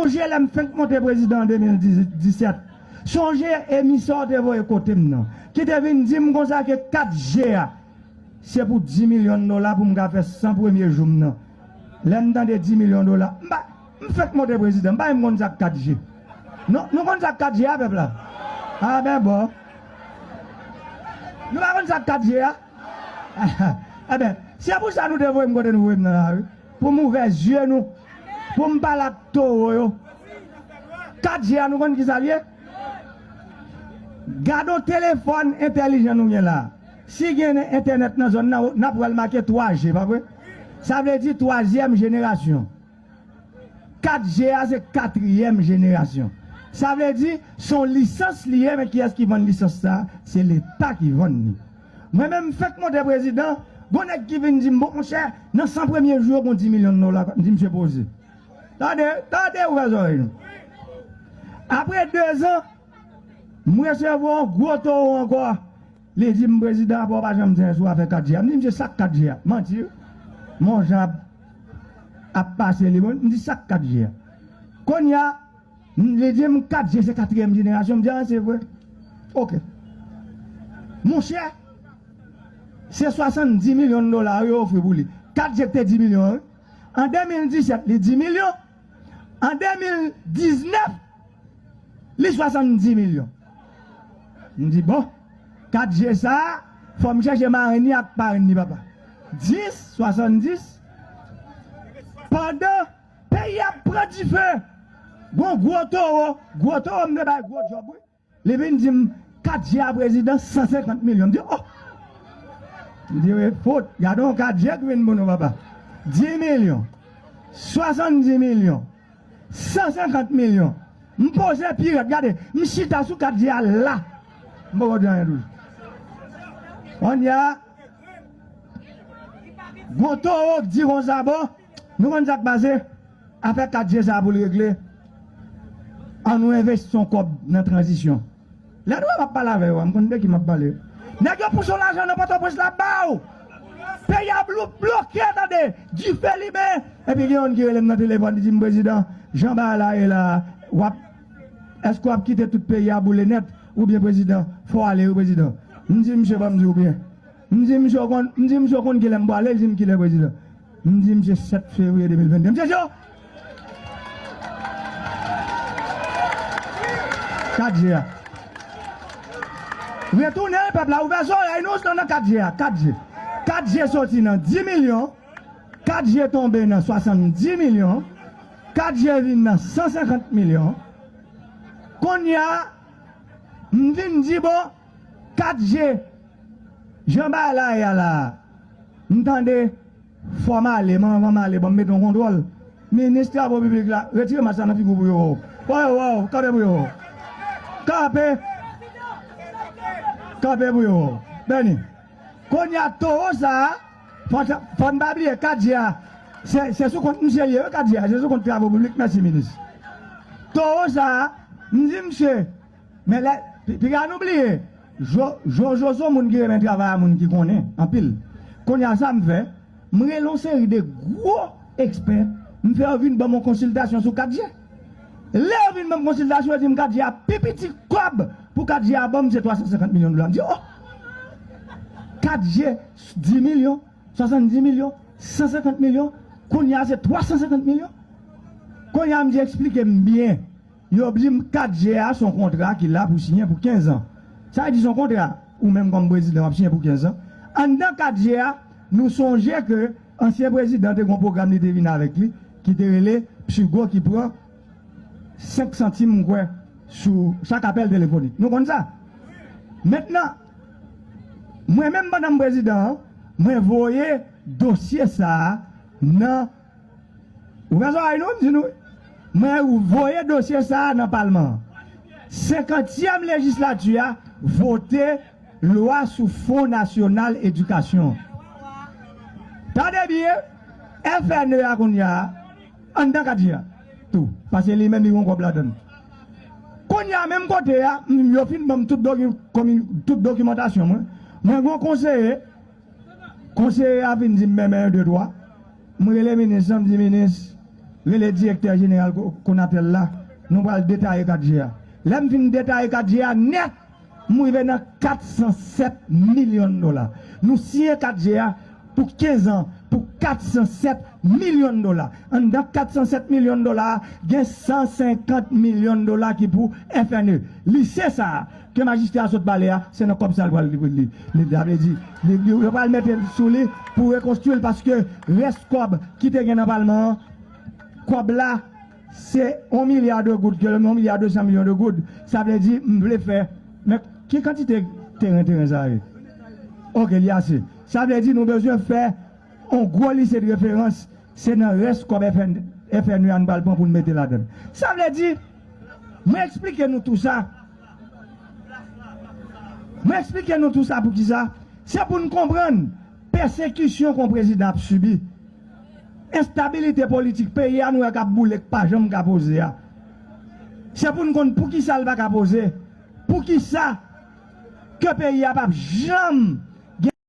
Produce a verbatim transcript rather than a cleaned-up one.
Sonje lè m fenk monte prezidan an de mil disèt. Sonje emisè w te voye kote m nan, ki te vin di m konsa ke kat G a, se pou dis milyon dola pou m ka fè san premye jou m nan. Lè m tande dis milyon dola, m pa, m fenk monte prezidan, m pa menm konn sa k kat G. Non, nou konn sa k kat G a, pèp la? A ben bon. Nou pa konn sa k kat G a? Eben, se pou sa nou te voye m kote nou voye m nan la, wi. Pou m ouvè zye nou. Pou m pale ak towo yo. Kat G a, nou konn ki sa l ye? Gade yon telefòn entèlijan nou gen la. Si gen entènèt nan zòn nan, n ap wè l make twa G, pa vre? Sa vle di twazyèm jenerasyon. Kat G a se katriyèm jenerasyon. Sa vle di, se yon lisans li ye, men kiyès ki vann lisans sa a? Se Leta ki vann li. Mwen menm, m fenk monte prezidan, gon nèg ki vin di m, "Bon, monchè, nan san premye jou yo, gon dis milyon dola." M di, "Misye poze." Tande, tande, ouvè zòrèy nou. Apre dezan, m resevwa yon gwo towo ankò. Li di m, "Prezidan, apa w pa janm di anyen sou afè kat G a?" M di, "Misye, sa k kat G a?" Manti, wi. Men yon jan ap, ap pase li, bon, m di, "Sa k kat G a?" Kounye a, m, li di m, "Kat G se katriyèm jenerasyon." M di, "A, se vre." Oke. Monchè, se swasanndis milyon dola yo ofri pou li. Kat G te dis milyon, wi. An de mil disèt, li dis milyon. An de mil diznèf, li swasanndis milyon. M di, "Bon, kat G sa a, fò m chèche marenn li ak parenn li, papa." Dis, swasanndis. Pandan peyi a ap pran dife, gon gwo towo, gwo towo, m te bay gwo djòb, wi. Li vin di m, "Kat G a, prezidan, san senkant milyon." M di, "Oh!" M di, "Wi, fout, gade yon kat G ki vin pou nou, papa." Dis milyon, swasanndis milyon, san senkant milyon. M poze pi rèd, gade, m chita sou kat G a la. M poko di anyen toujou. Kounye a, gon towo k di konsa, "Bon, nou konn sa k pase? Afè kat G sa a pou l regle. Ann nou envesti yon kòb nan tranzisyon." Lè nou wè m ap pale avè yo a, m konn de ki m ap pale. Nèg yo pouse yon lajan nan Pòtoprens la ba w. Peyi a blou-, bloke, tande, dife limen. Epi gen youn ki rele m nan telefòn, li di m, "Prezidan, jan bagay la ye la, w ap, èske w ap kite tout peyi a boule nèt? Oubyen, prezidan, fò w ale, wi, prezidan." M di, "Misye, ban m di w byen." M di, "Misye, w konn, m di, misye, w konn kilè m pwale?" Li di m, "Kilè, prezidan?" M di, "Misye, sèt fevriye de mil venn de." M di, "Yo!" Kat G a. Retounen, pèp la, ouvè zòrèy nou, nan kat G a, kat G. Kat G soti nan dis milyon, kat G tonbe nan swasanndis milyon, kat G vin nan san senkant milyon. Kounye a, m vin di, "Bon, kat G, jan bagay la ye a la a, m tande fò m ale, men anvan m ale, ban m mete yon kontwòl." Minis Travo Piblik la, retire mas la nan figi w pou yo wè w. Fò yo wè w, kanpe pou yo wè w. Kanpe. Kanpe pou yo wè w. Bèni. Kounye a, towo sa a, fò, fò n pa bliye kat G a, se, se sou kont misye l ye, wi, kat G a, se sou kont Travo Piblik, mèsi, minis. Towo sa a, m di misye, men lè, pi, piga nou bliye, Jo-, Jojo se yon moun ki renmen travay a moun ki konnen anpil. Kounye a, sa m fè, m rele yon seri de gwo ekspè, m fè yo vin ban m yon konsiltasyon sou kat G. Lè yo vin ban m konsiltasyon, yo di m kat G a pi piti kòb pou kat G a ban m se twa san senkant milyon dola. M di, "Oh! Kat G, dis milyon, swasanndis milyon, san senkant milyon, kounye a se twa san senkant milyon." Kounye a, m di, "Eksplike m byen." Yo di m kat G a se yon kontra ki la pou siyen pou kenz an. Sa vle di se yon kontra, ou menm kòm prezidan w ap siyen pou kenz an. Anndan kat G a, nou sonje ke ansyen prezidan te gen yon pwogram li te vin avèk li, ki te rele Psigo ki pran senk santim, m kwè, sou chak apèl telefonik. Nou konn sa? Mentnan, mwen menm pandan m prezidan an, mwen voye dosye sa a nan, ouvè zòrèy nou, m di nou, mwen voye dosye sa a nan palman an. Senkantyèm lejislati a vote lwa sou Fon Nasyonal Edikasyon. Tande byen, F N E a kounye a, anndan kat G a tou, paske li menm li gen yon kòb ladan l. Kounye a, menm kote a, m, yo fin ban m tout doki-, komi-, tout dokimantasyon mwen. Mwen gen yon konseye, konseye a vin di m, "Men, men, yon, de, twa." M rele minis lan, m di, "Minis, rele direktè jeneral Ko- Konatel la, nou pral detaye kat G a. Lè m fin detaye kat G a nèt, m rive nan kat san sèt milyon dola. Nou siyen kat G a pou kenz an pou kat san sèt milyon dola. Anndan kat san sèt milyon dola a, gen san senkant milyon dola ki pou F N E. Lise sa a ke majistra a sot pale a, se nan kòb sa l pral li, li, li, sa vle di, li, li, yo pral mete l sou li pou rekonstwi l, paske rès kòb ki te gen nan palman an, kòb la, se yon milya de goud, ke yon milya de san milyon de goud. Sa vle di, m vle fè, men ki kantite teren, teren sa ye? Oke, li ase. Sa vle di, nou bezwen fè yon gwo lise de referans, se nan rès kòb F N, F N E a n pral pran pou n mete ladan l. Sa vle di, mwen eksplike nou tou sa. Mwen eksplike nou tou sa pou ki sa? Se pou n konprann pèsekisyon kon prezidan ap sibi. Enstabilite politik peyi a nou wè k ap boule, k pa janm ka poze a. Se pou n konn pou ki sa l pa ka poze. Pou ki sa ke peyi a p ap janm